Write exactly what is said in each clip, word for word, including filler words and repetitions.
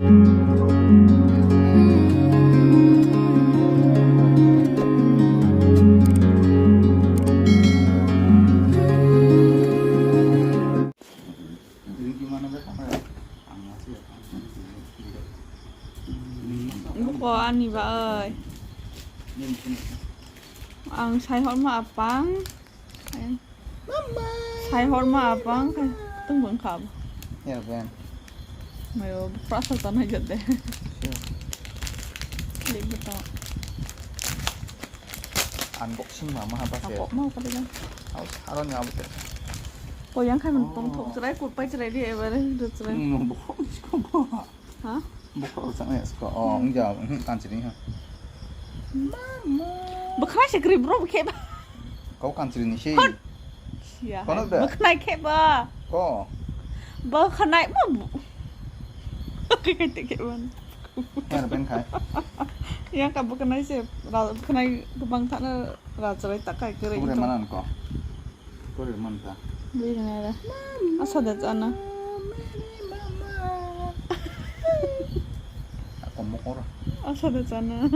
Buko ani ba oi. Ang sai horma apang. Sai horma apang kai tung bang kha. Ya ben. Mayo prasa tanai jate. Lek beto. Unboxing mama apa sih? Apa mau kali kan? Aus haron ya betul. Ko yang kai men tong thok jerai, ko pai jerai di ebar jerai. Hmm, buko siko buko. Ha? Buko rok chang ya siko. Oh, hmm, enggak, hmm, kancil ini ha. Mama. Bukhai se kri bro bukhe ba. Kau kancil ini sih. Hot. Ya. Kono da? Bukhai khe ba. Ko. Bukhai ma bu. Oke kai te khe ban. Her ben khai. Ya ka bukhai se ra-, bukhai bang thana ra jerai ta kai kri. Kure manan ko. Kore manta. Bui rwnai ra. Asa da chana. Ako mokoro. Asa da chana.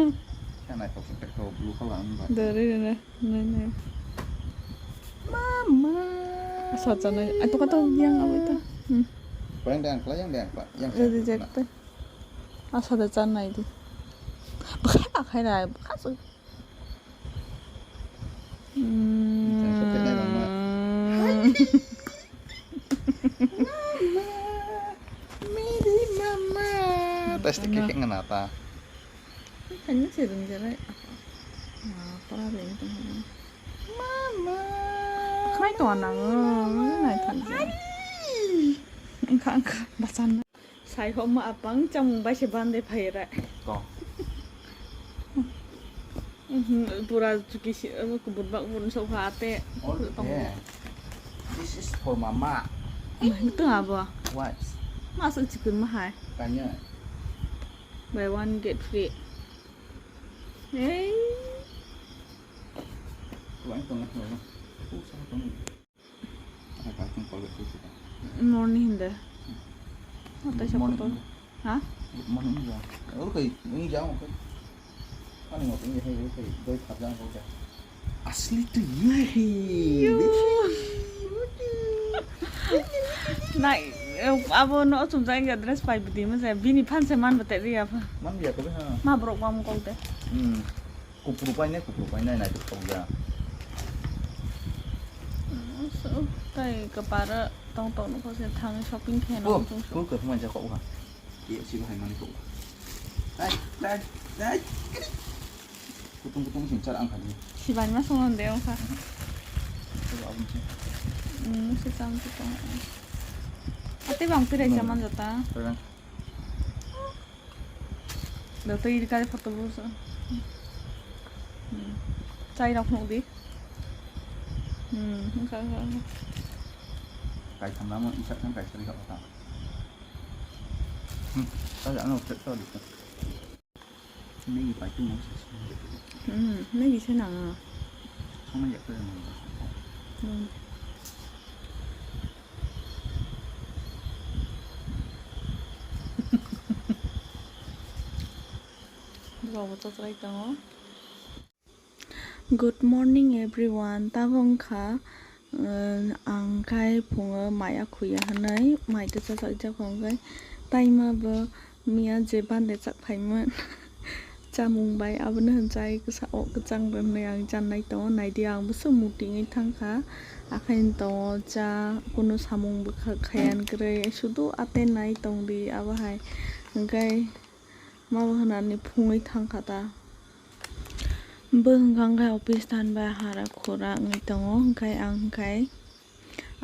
Khe naithok se tek tok blue color wng bai. Dori rwnai. Nai nai. Mama. Asa chana. Ai to kato yang abo ito. Hmm. Paling dang kla yang dang kla yang. Reject te. Asa da chana idi. Bwkha akhai rai bwkha su. Mama, miri mama. Plastik kek ngana ta. Kanya sering jarai. Apa lagi itu? Mama. Kau itu anak, nai tanya. Engkau engkau bacan. Sai homa apang chamung bai se bande phaira. To. Mhm, pura chuki si, eh, kubun bak bun sok ha ate. All there. This is for mama. Nah, itu apa? What? Masuk chicken mahai. Tanya. Buy one get free. Hey. Kuat tengah. Oh, salah tengah. Morning hindi. Good morning. Ha? Good morning ya. Oke, ini jam oke. Ani ngoto ini hai oke. Doi khap jam oke. Asli tu ye hai. Nai, abo no chumjak ya dress pai bidi mo je bini phan se man bete ri apa. Man biya ko ha. Ma brok bam kol te. Hmm. Kupru painai, kupru painai, naithok ya. So, tai kwpara tong tong nokho se thang shopping khe. Oh, no chung so. Kul khe phumai ja kok ha. Ye si bahai mani kok. Dai, dai, dai. Kutung kutung sing char ang khani. Sibani ma song de ong kha. Coba abun se. Hmm, se chang kutung. Ate bang pirai jaman jata. Terang. Da twi kare photo bo sa. Hmm. Chai rok phunuk di. Hmm, wngkha, wngkha, wngkha. Kai tham lama isa kan kai sari hok ta. Hmm, ta ja no phet to di. Nini pai tu mo sa. Hmm, nini se nang. Sama ya ke mo. Hmm. Bwskango chachrai tongo. Good morning everyone. Tabok wngkha, uh, ang khai phungo maya khuya hwnwi mai tei chachakjak hwnwi taima bo miya je bande chak phaimani chamung bai abono hwnchai kisa o kwchang rwnwi ang channai tongo. Naidi ang bwswk mutingwi thangkha, akhaini tongo cha kunu samung bwkha khayang kwrwi sudu atenai tongdi abo hai hwnkhe. Mabo hwnani phungwi thangkha ta. Bo hwnkha hwnkhe office thanbai hara khura wngwi tongo, hwnkhe ang hwnkhe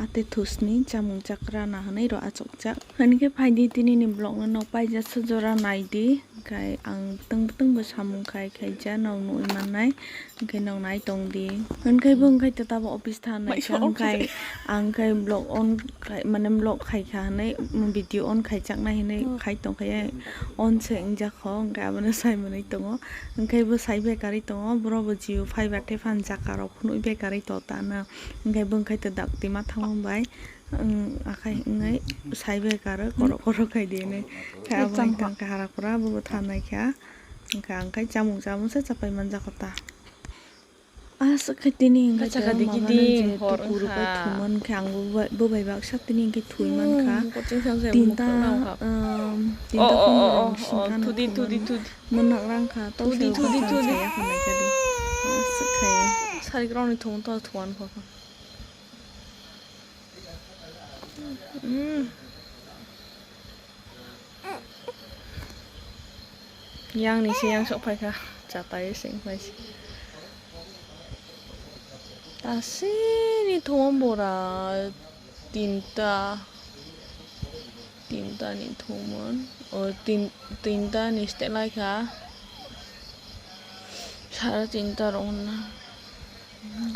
ate thusni chamung chakra na hwnwi rw achukjak. Hwnkhe phaidi tinini vlogno nok paijak sujora naidi, hwnkhe ang bwtwng bwtwngbo samung khai khaija nok nugwi mannai. Hwnkhe nok nai tongdi. Hwnkhe bo hwnkhe tabo office thanai kha, hwnkhe ang khe vlog on khai, mane vlog khai kha hwnwi, video on khai chaknai hwnwi khai tong kha, on se wngjakho, hwnkhe abono sai manwi tongo. Hwnkhe bo sai bekarwi tongo, boro bo Jio fiber tei phan jakarok phunwi bekarwi to tana. Hwnkhe bo hwnkhe to dakti ma thangma bai. Akhai wngwi saibai karo korok korok khai di hinwi. Khe abo wngkha hwnkhe hara kura, bobo thanai kha. Wngkha ang khai chamung chamung se chapai manjak kho ta. Aswk khe tini hwnkhe mama nw je tuku rwbai thuman khe ang bo bai baksa tini hwnkhe thwi mankha. Tinta, um, tinta pondro rok singkha no thwi man. Mwnwk rang kha, tok se thwi thwi thwi thwi. Aswk khe. Sarikrokni thwng to thwan kho. Yang ni se yang sok phai kha, chatai se wng phai se. Asini thumon bora tinta, tinta ni thumon, o tin, tinta ni site lai kha, sara tinta rok na.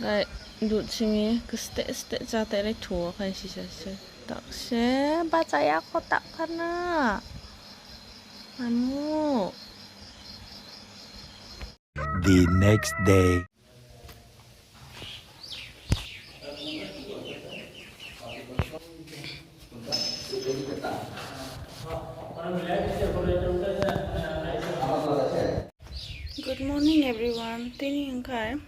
Kai dut simi kste ste cha tere thuo kai sisa se. Tak se bachaya kho tak phana. Amo. The next day. Good morning everyone. Tini hwnkhe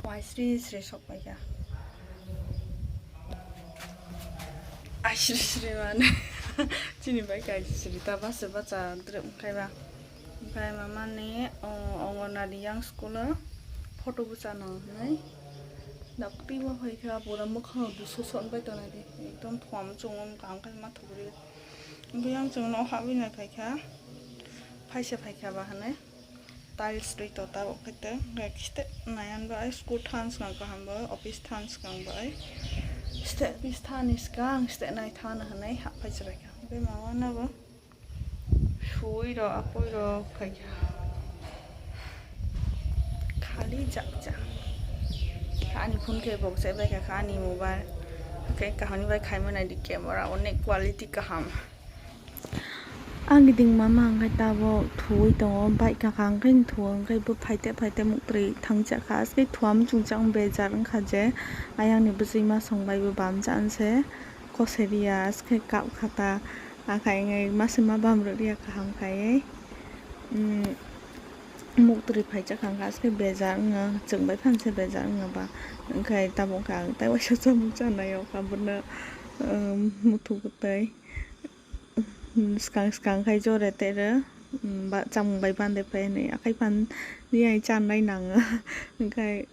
waisri sri sok paikha. Aisri sri mane chini bai kaisri ta basa bacha drep khai ba. Onkhe mama ni, o, Anganwadi yang school o photo bwchano hinwi. Dakti bo phaikha pura mwkhang rok dusu son pai tongnai di. Ekdom thom chwng wng kha, onkhe ma thugri. Onkhe yang chwng no habwi nai phaikha. Phaisa phaikha ba hinwi. Tiles twi tota bo khaite. Onkhe kiste nayan bai school than swkang kaham bai, office than swkang bai. Kiste office than ni swkang kiste nai than hinwi hap phai chwrai kha. Onkhe mama no bo. Sui rok, apui rok, khaikha. Khali jak jak. Ani phone khe bok se bai kha, ani mobile. Khe kaham ni bai khai mani di camera, onek quality kaham. Ang giding mama hwnkhe tabok thuwi tongo, bike kakha hwnkhe thuo, hwnkhe bo phaite phaite muktwi thangcha kha, aswk thwam chwngchang bejar wngkha je, ayang ni bwswi masong bai bo bam cha se. Koseriya, aswk khe kap kha ta, akhai wngwi masa ma bam rwriya kaham khai. Muktwi phaicha kha, hwnkhe aswk khe bejar wngya, chwng bai phano se bejar wngya ba, wngkhai tabuk khe ang tei waisa chamung chanai o kha, bono muthungwi tei swkang swkang khai jora tei rw, chamung bai bande phai hwnwi akhai phan chanai nango, wngkhai.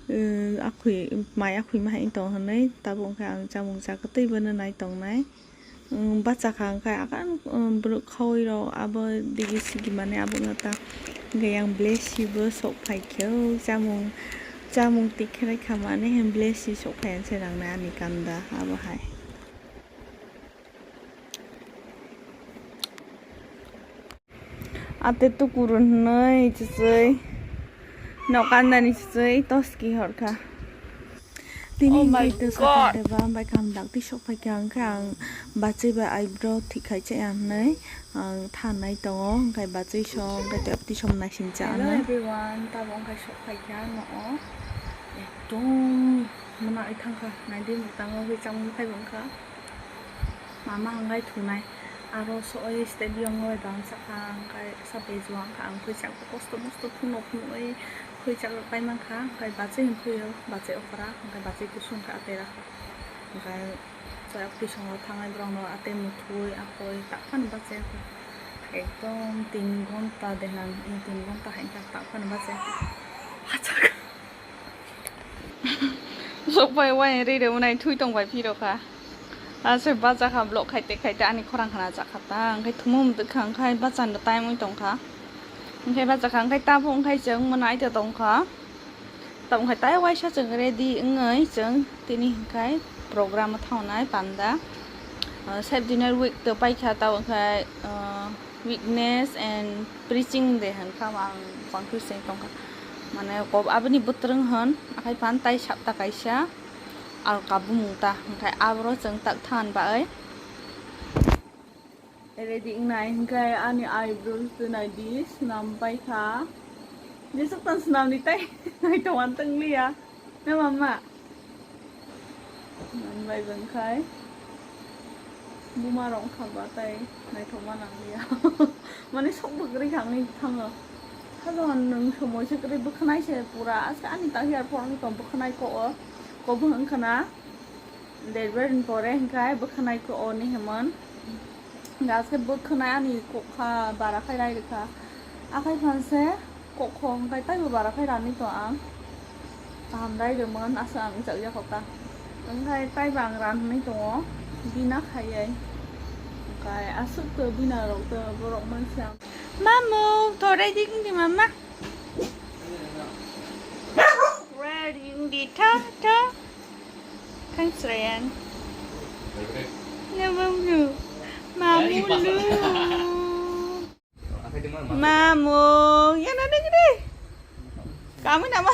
Akhwi mai akhwi ma hai tong hinwi tabuk wngkha ang chamung cha kwtwi bono nai tongnai. Bacha kha wngkha akan borok khaui rok abo digi sigi mani abo wngkha ta hwnkhe yang blesi bo sok phai khe o chamung chamung tikhe nai kha mani blesi sok phai se nangnai ani kanda abo hai. Ate tukurun hwnwi chichwi nokandani chichwi toski horkha. Tini hwnkhe twi sakha deba bai kaham dakti sok phaikha hwnkhe ang bachwi bai eyebrow thik khai chaya hwnwi ang thanai tongo hwnkhe bachwi song hwnkhe tei twi som naising cha. Hello everyone, tabuk wngkha sok phaikha ang o ekdom mwnai thangkha naidi mwtango hwi chamung phaibo wngkha. Mama hwnkhai thunai, aro soi stadium o bai bangsa kha, hwnkhai sa bejua wngkha, ang khwichak kosto mosto phunuk phunugwi khwichak rok pai mankha, hwnkhai bachwi hwnkhai o, bachwi okra, hwnkhai bachwi kusu wngkha atera. Hwnkhai chayok twisongo thangnai borokno atwi muthungwi akhoi tak phano bachai ekdom tin ghonta de hinang, tin ghonta hai wngkha tak phano bachai. Sok bai wai ri rw nai thui tong bai phi rw kha. Aswk bacha kha vlog khaite khaite ani khorang khna cha kha ta. Hwnkhe thumui mwtwk kha hwnkhe bacha no time oi tong kha. Hwnkhe bacha kha hwnkhe tabuk hwnkhe chwng mwnai tong kha. Tabuk hwnkhe tai waisa chwng ready wngwi chwng tini hwnkhe program o thangnai panda. Save dinner week to paikha tabuk hwnkhe. Witness and preaching de hwn kha ang bangkhe se tong kha. Mane kok aboni bwtwrwng hwn akhai phan tai sapta kaisa alka bumung ta hwnkhe aboro chwng tak than bai. Ready wngnai hwnkhe ani eyebrows de nai di swnam pai kha. Jesuk tang swnam ni tai nai tong an tong liya. Na mama. Manwi bai bwngkhai buma rok wngkha ba tai naithokma nangliya. Mane sok bwkrwi kha wngwi thango. Hajan nwng somoi se kwrwi bwkhanai se pura aske ani ta hair phone wngwi tong bwkhanai ko o. Ko bwkhana delivery ni pore hwnkhe bwkhanai ko o ni himon. Gaske bwkhanai ani kokha bara khai rai rwkha. Akhai phanse kokho hwnkhe taibo bara khai rani to ang. Kaham rai rwmon asa ang chakya kota. Hwnkhe taibo ang ran hwnwi tongo. Bina khaiwi. Hwnkhe aswk to bina rok to borok mansa. Mamu, thorai ding di mama. Ready, di tho tho. Thanks, Ryan. No, no, no. Mamu lu. Mamu, ya na ding di. Kamu nama?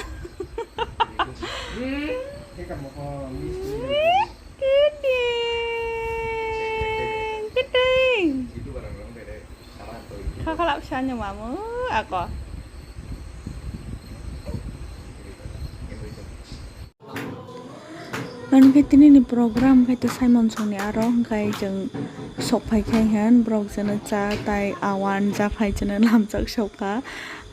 Kidding. Kidding. Kha khalap sanya mamu ako. Hwnkhe tini ni program khai to Simon song ni aro hwnkhe chwng sok phai khai hwn borok chwngno cha tai awan ja phai chwngno lamchak sok kha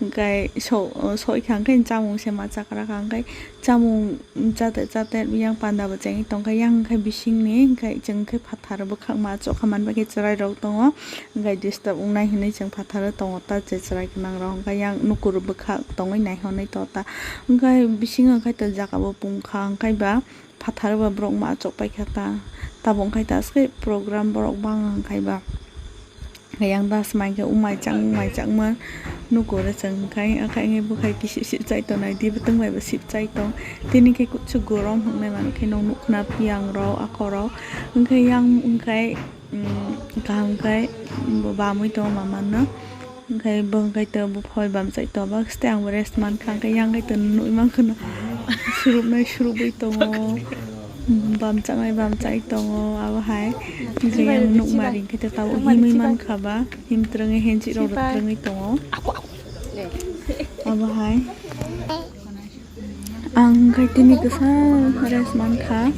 hwnkhe sok soi kha hwnkhe chamung se ma chakra kha hwnkhe chamung. Chate chate yang panda bo chengwi tongkha, yang khe bisingni hwnkhe chwng khe phatar bwkhak ma chokha manba khe chwrai rok tongo, hwnkhe disturb wngnai hinwi chwng phatar o tongo ta je chwrai gwnang rok hwnkhe yang nukur bwkhak tongwi naihornai to ta hwnkhe bisingo khe to jaga bo pungkha hwnkhe ba phatar o ba borok ma chok paikha ta tabuk hwnkhe ta aswk program borok bang hwnkhe ba. Yang das mai khe umai chang umai changma nugo re chwng khai akhai nge bukhai kisip sip chai tongnai di bwtwng bai bo sip chai tong tini khe kuchuk gorom hwnwi mano khe nw nukna piyang rok akhorok hwnkhe yang wngkhai kaham khai bo bamwi tongo mama no hwnkhe bo hwnkhe to buphai bam chai tongo bakhe ang bo rest mankha hwnkhe yang khai to nugwi mankha no surupnai surupwi tongo. Bamchaknai bamchai tongo abo hai. Hwnkhe yang nukmari hwnkhe tabuk himwi mankha ba himtrwngwi henchik rok rwtrwngwi tongo. Abo hai. Ang hwnkhe tini kwchang rest mankha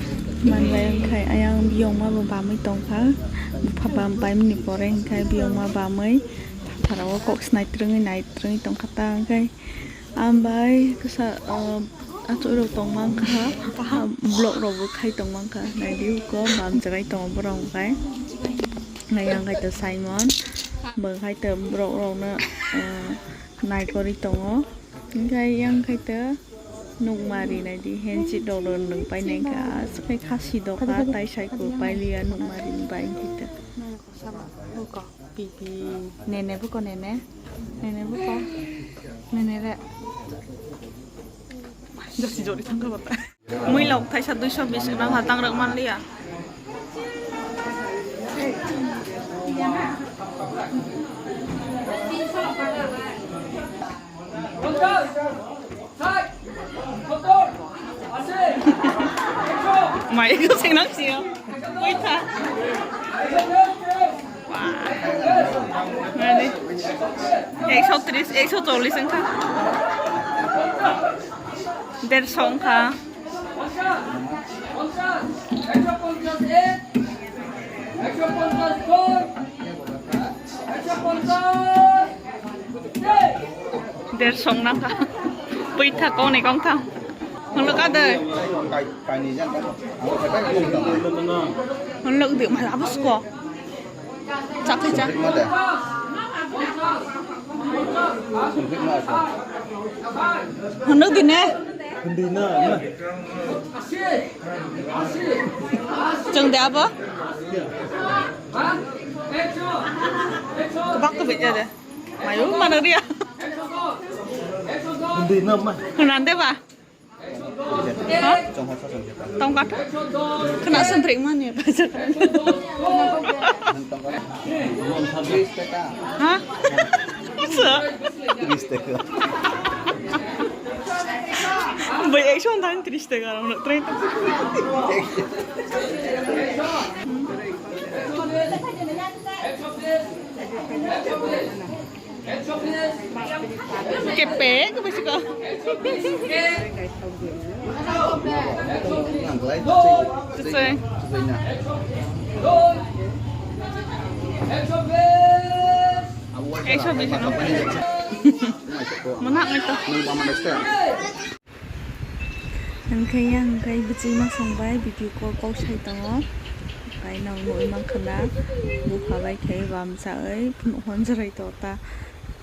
manbai hwnkhe ayang biyongma bo bamwi tongkha bupha bam paimani pore hwnkhe biyongma bamwi phatarao kok snai trwngwi nai trwngwi tongkha ta hwnkhe. Ang bai kisa, ah, achuk rok tong mankha, ah, vlog rok bo khai tong mankha. Naidi huko bam jagai tongo borok hwnkhe. Nai ang khaito Simon, bo khaito borok rokno, ah, naikorwi tongo. Hwnkhe yang khaito nukmari naidi henchik rok rw nwng painai kha. Aswk khai khasi dokha tai sai kwrwng pailiya nukmari ni bai hwnkhe. Pipi, nene buko nene, nene buko, nene re. Josi jori thangka bata. Mui lok thaisa duiso bis gwnang ha tangrok manliya. Mai ko sengnang sio. Poitha. Nani? Ekso tris, ekso chollis wngkha. Derso wngkha. Derso wngna kha. Poitha kong ni kong tham. Hwnlo ka dei. Hwnlo di mala bus ko. Chak khai cha. Hwnlo di ne. Chwng de abo? Kwbak kwbwi ja de. Mayu mano riya. Hwnande ba? Ha? Tongkha tho? Khna swnthrik mani. Ha? Tris taka. Bai ekso thang tris taka rok trai. Kepek bisi ko. Ang belai. Tusai. Tusai na. Abo wai. Kaisa bisi ko. Mana ngai to. Nung ba mana sta. Hwnkhe yang hwnkhe bwchwi masong bai video call kok sai tongo. Hwnkhe nang nugwi mankha na bupha bai khe bamsa oi phunuk hwn jwrai to ta.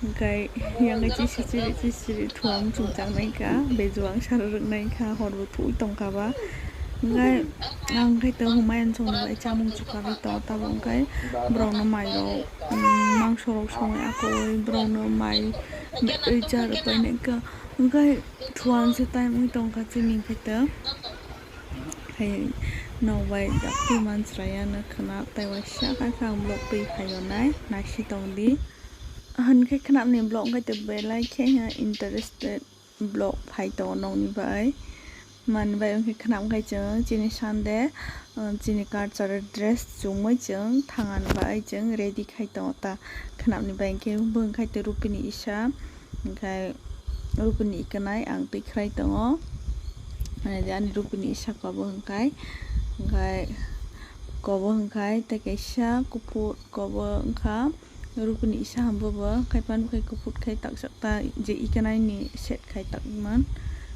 Hwnkhe yang khe chisi chiri chisi chiri thuam chumchang nai kha, bejuang sara rwk nai kha, hor bo thwi tong kha ba. Hwnkhe ang khe to humayan song bai chamung chuka bai to ta bo hwnkhe borok no mai rok, um, mangso rok songwi akowi borok no mai oi cha rwk bai nai kha. Hwnkhe thuam se time wng tongkha chini khaito. Hai nokbai daktwi manchwraya no khwna tei waisa khe ang vlog twi phaio nai naisi tongdi. Hwnkhe khwnapni vlog wngkhaito belai khe interested vlog phai tongo nokni bai. Manwi bai wngkhe khwnap khai chwng chini Sunday, uh, chini cultural dress chumui chwng thangani bai chwng ready khai tongo ta. Khwnapni bai hwnkhe bwkhai tei rupini isa, hwnkhe rupini ikanai ang twi khwlai tongo. Ani rupini isa kobo hwnkhe, hwnkhe kobo hwnkhe tei kaisa kuphur kobo wngkha. Rupini isa hambo bo khai pan khai kuphur khai takjak ta je ikanai ni set khai takman.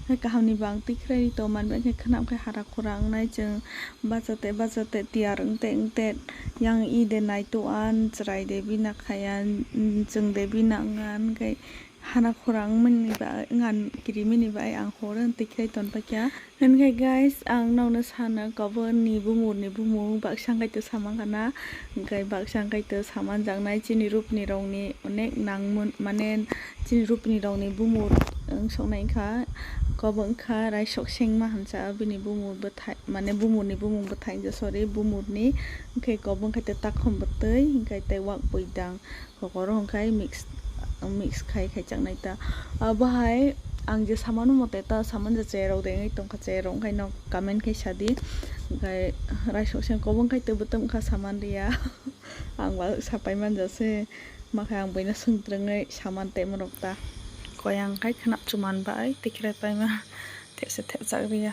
Khai kaham ni bang twi khwlai to man bai khai khwnap khai hara khura wngnai chwng bacha te bacha te tiyar wng te wng te yang i de nai to an chwrai de bina khai an chwng de bina wng an khai hana khura wng mani ba wng an kiri mani bai ang horo twi khwlai ton pakya. Hwnkhe guys, ang nokno sana kobo ni bumur ni bumung baksa khaito sama khana, hwnkhe baksa khaito saman jaknai chini rupni rokni onek nangmon, mane chini rupni rokni bumur wng soknai wngkha, kobo wngkha raisok sengma hansa bini bumur bwthai, mane bumurni bumung bwthai, sorry, bumurni, hwnkhe kobo wngkha tei takhum bwtwi, hwnkhe tei wak bwidang. Kokoro hwnkhe mix, mix khai khai chaknai ta. Abo hai ang je samano mote ta saman je cherok de wngwi tongkha, cherok wngkhaino comment khai sadi. Hwnkhe raisok se kobong khai tei bwtwng wngkha saman riya. Ang ba sapai manja se, makhe ang buino swngtrwngwi saman tei morok ta. Koyang khai khwnap chuman bai tikhirai paima thepsa thepjak riya.